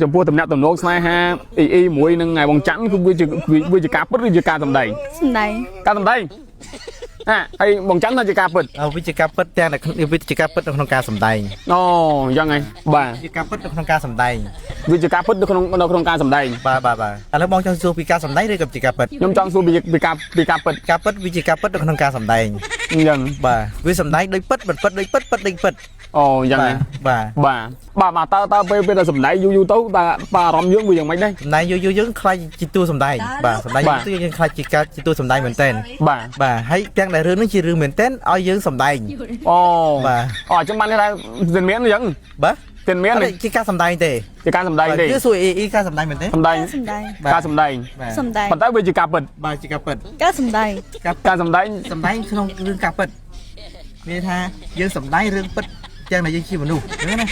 ចំពោះតំណាក់តំណងស្នេហាអ៊ីអ៊ីមួយនឹងថ្ងៃបងច័ន្ទគឺវាជាការពិតឬជាការសម្ដែង? សម្ដែង។ ការសម្ដែងអាហើយបងច័ន្ទថាជាការពិត? អើវាជាការពិតទាំងតែវាជាការពិតនៅក្នុងការសម្ដែង។ អូអញ្ចឹងហ៎បាទ។ ជាការពិតនៅក្នុងការសម្ដែង។ វាជាការពិតនៅក្នុងការសម្ដែង។ បាទបាទបាទឥឡូវបងចង់សួរពីការសម្ដែងឬក៏ជាការពិត? ខ្ញុំចង់សួរពីការពិត។ ការពិតវាជាការពិតនៅក្នុងការសម្ដែង។ អញ្ចឹង។ បាទវាសម្ដែងដូចពិតមិនពិតដូចពិតពិតដូចពិត។ អូអញ្ចឹងហ៎ បាទ បាទបាទបាទតើតើពេលដែលសម្ដែងយូរយូរទៅតើអារម្មណ៍យើងវាយ៉ាងម៉េចដែរ? សម្ដែងយូរយូរយើងខ្លាចជាតួសម្ដែងបាទសម្ដែងយូរទៅយើងខ្លាចជាការជាតួសម្ដែងមែនតើ បាទ បាទហើយទាំងដែលរឿងនេះជារឿងមែនតើឲ្យយើងសម្ដែង អូ បាទ អូអញ្ចឹងបានន័យថាទានមានអញ្ចឹង បាទ ទានមាន អត់ជាការសម្ដែងទេ ជាការសម្ដែងទេ គឺសួរអ៊ីអ៊ីការសម្ដែងមែនទេ? សម្ដែង ការសម្ដែង បាទ ការសម្ដែង បាទ សម្ដែង ប៉ុន្តែវាជាការពិត បាទជាការពិត ការសម្ដែង ការ ការសម្ដែង សម្ដែងក្នុងរឿងការពិតមានន័យថាយើងសម្ដែងរឿងពិតទាំងដែលយើងជាមនុស្សអញ្ចឹងណា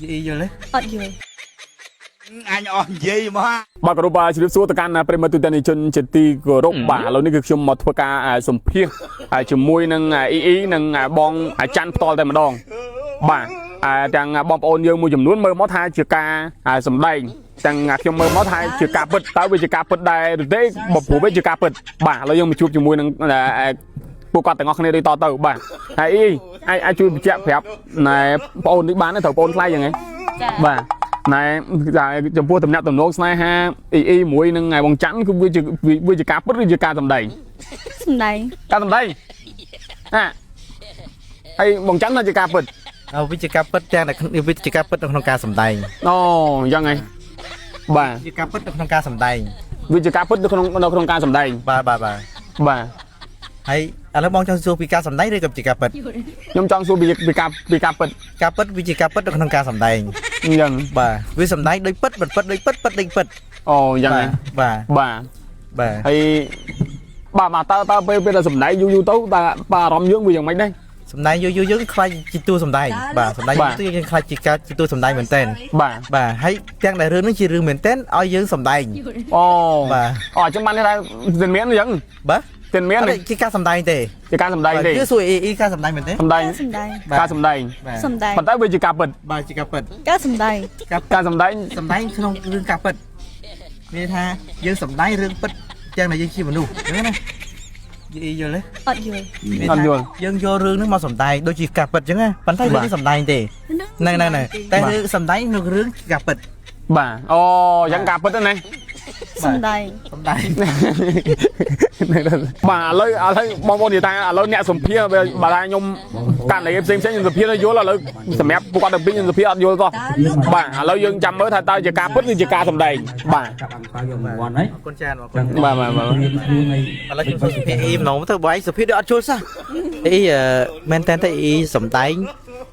យីយល់ទេ? អត់យល់។ អញអស់និយាយមក បាទគោរពបាទជម្រាបសួរទៅកាន់ប្រិយមិត្តទូទាំងនិជនជាទីគោរពបាទឥឡូវនេះគឺខ្ញុំមកធ្វើការសម្ភាសជាមួយនឹងអ៊ីអ៊ីនិងបងអាច័ន្ទផ្ទាល់តែម្ដងបាទទាំងបងប្អូនយើងមួយចំនួនមើលមកថាជាការសម្ដែងទាំងខ្ញុំមើលមកថាជាការពិតតើវាជាការពិតដែរឬទេបើព្រោះវាជាការពិតបាទឥឡូវយើងមកជួបជាមួយនឹងពួកគាត់ទាំងអស់គ្នាដូចតទៅបាទហើយអ៊ីអាចអាចជួយបញ្ជាក់ប្រាប់ណែបងអូននេះបានទេត្រូវបងអូនថ្លៃយ៉ាងហ៎ ចា បាទណែចំពោះតំណាក់តំណងស្នេហាអ៊ីអ៊ីមួយនឹងថ្ងៃបងច័ន្ទគឺវាជាការពិតឬជាការសម្ដែង? សម្ដែង ការសម្ដែងអាហើយបងច័ន្ទថាជាការពិត? អើវាជាការពិតទាំងដែលវាជាការពិតនៅក្នុងការសម្ដែង អូអញ្ចឹងហ៎បាទ ជាការពិតនៅក្នុងការសម្ដែង វាជាការពិតនៅក្នុងការសម្ដែង បាទបាទបាទ បាទ ហើយឥឡូវបងចង់សួរពីការសម្ដែងឬក៏ជាការពិត? ខ្ញុំចង់សួរពីការពិត។ ការពិតវាជាការពិតនៅក្នុងការសម្ដែង អញ្ចឹង បាទវាសម្ដែងដូចពិតមិនពិតដូចពិតពិតដូចពិត អូអញ្ចឹងហ៎ បាទ បាទ បាទ ហើយបាទបាទតើតើពេលដែលសម្ដែងយូរយូរទៅតើអារម្មណ៍យើងវាយ៉ាងម៉េចដែរ? សម្ដែងយូរយូរយើងខ្លាចជាតួសម្ដែងបាទសម្ដែងយូរទៅយើងខ្លាចជាការជាតួសម្ដែងមែនតើ បាទ បាទហើយទាំងដែលរឿងនេះជារឿងមែនតើឲ្យយើងសម្ដែង អូ បាទ អូអញ្ចឹងបានន័យថាទានមានអញ្ចឹង បាទ ទានមាន អត់ជាការសម្ដែងទេ ជាការសម្ដែងទេ គឺសួរអ៊ីអ៊ីការសម្ដែងមែនទេ? សម្ដែង ការសម្ដែង បាទ ការសម្ដែង បាទ សម្ដែង ប៉ុន្តែវាជាការពិត បាទជាការពិត ការសម្ដែង ការ ការសម្ដែង សម្ដែងក្នុងរឿងការពិតមានន័យថាយើងសម្ដែងរឿងពិតទាំងដែលយើងជាមនុស្សអញ្ចឹងណាយីយល់ទេ? អត់យល់។ មានន័យថា អត់យល់ យើងយករឿងហ្នឹងមកសម្ដែងដូចជាការពិតអញ្ចឹងណាប៉ុន្តែរឿងនេះសម្ដែងទេហ្នឹងហ្នឹងហ្នឹងតែរឿងសម្ដែងក្នុងរឿងជាការពិត បាទអូអញ្ចឹងការពិតហ្នឹងណា សម្ដែង សម្ដែង បាទឥឡូវបងប្អូននិយាយថាឥឡូវអ្នកសម្ភាសបើថាខ្ញុំកាន់តែផ្សេងផ្សេងខ្ញុំសម្ភាសឲ្យយល់ឥឡូវសម្រាប់ពួកគាត់ទាំងពីរខ្ញុំសម្ភាសអត់យល់សោះបាទឥឡូវយើងចាំមើលថាតើជាការពិតឬជាការសម្ដែងបាទ ចាប់អង្គយករង្វាន់ហើយ អរគុណច្រើនអរគុណ បាទបាទបាទ រៀនខ្លួនហើយ ឥឡូវខ្ញុំសួរសុភាអ៊ីម្ដងទៅបើឯងសុភាដូចអត់យល់សោះអ៊ីមែនតើតែអ៊ីសម្ដែង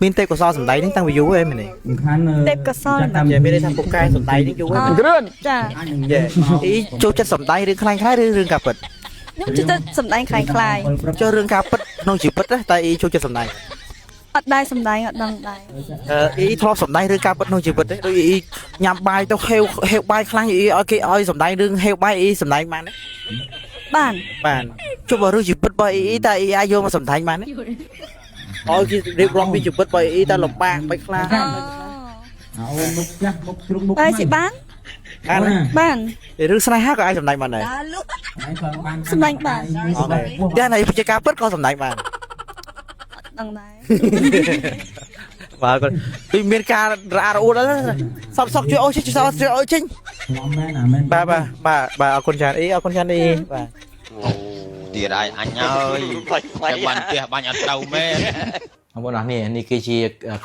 មានទេពកោសលសម្ដែងហ្នឹងតាំងពីយូរហើយមែនទេ? សំខាន់ ទេពកោសល ចេះមានន័យថាពូកែសម្ដែងហ្នឹងយូរហើយមែន គ្រឿន ចា អាចនឹង ទេអ៊ីចូលចិត្តសម្ដែងរឿងខ្លាំងខ្លាយឬរឿងការពិត? ខ្ញុំជិះទៅសម្ដែងខ្លាំងខ្លាយ ចុះរឿងការពិតក្នុងជីវិតណាតែអ៊ីចូលចិត្តសម្ដែង? អត់ដែរសម្ដែងអត់ដឹងដែរ អឺអ៊ីធ្លាប់សម្ដែងរឿងការពិតក្នុងជីវិតទេដូចអ៊ីញ៉ាំបាយទៅហេវហេវបាយខ្លាំងអ៊ីឲ្យគេឲ្យសម្ដែងរឿងហេវបាយអ៊ីសម្ដែងបានទេ? បាន។ បានចុះបើរឿងជីវិតរបស់អ៊ីតើអ៊ីអាចយកមកសម្ដែងបានទេឲ្យគេរៀបរាប់ពីជីវិតរបស់អ៊ីតើលំបាកមិនខ្លះ អូមុខចាស់មុខជ្រុងមុខ តែជាបាន បានទេ បាន រឿងស្នេហាក៏អាចសម្ដែងបានដែរ បាន សម្ដែងបាន OK តែណៃជាការពិតក៏សម្ដែងបាន អត់ដឹងដែរ បាទគាត់ដូចមានការរអាក់រអួលដល់សពសក់ជួយអូជួយជួយអូចេញ មែនអាមែន បាទបាទបាទបាទអរគុណច្រើនអ៊ីអរគុណច្រើនអ៊ីបាទ ទៀតហើយអញហើយតែបានផ្ទះបាញ់អត់ត្រូវមែន បងប្អូនអរនេះនេះគឺជា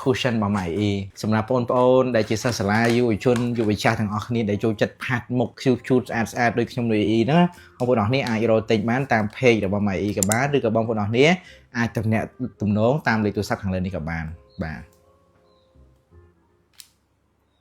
cushion របស់ My E សម្រាប់បងប្អូនដែលជាសិស្សសាលាយុវជនយុវចាស់ទាំងអស់គ្នាដែលចូលចិត្តផាត់មុខ cute cute ស្អាតស្អាតដូចខ្ញុំដូច E ហ្នឹងណាបងប្អូនអរនេះអាចរកទិញបានតាម page របស់ My E ក៏បានឬក៏បងប្អូនអរនេះអាចទំនាក់ទំនងតាមលេខទូរស័ព្ទខាងលើនេះក៏បានបាទ។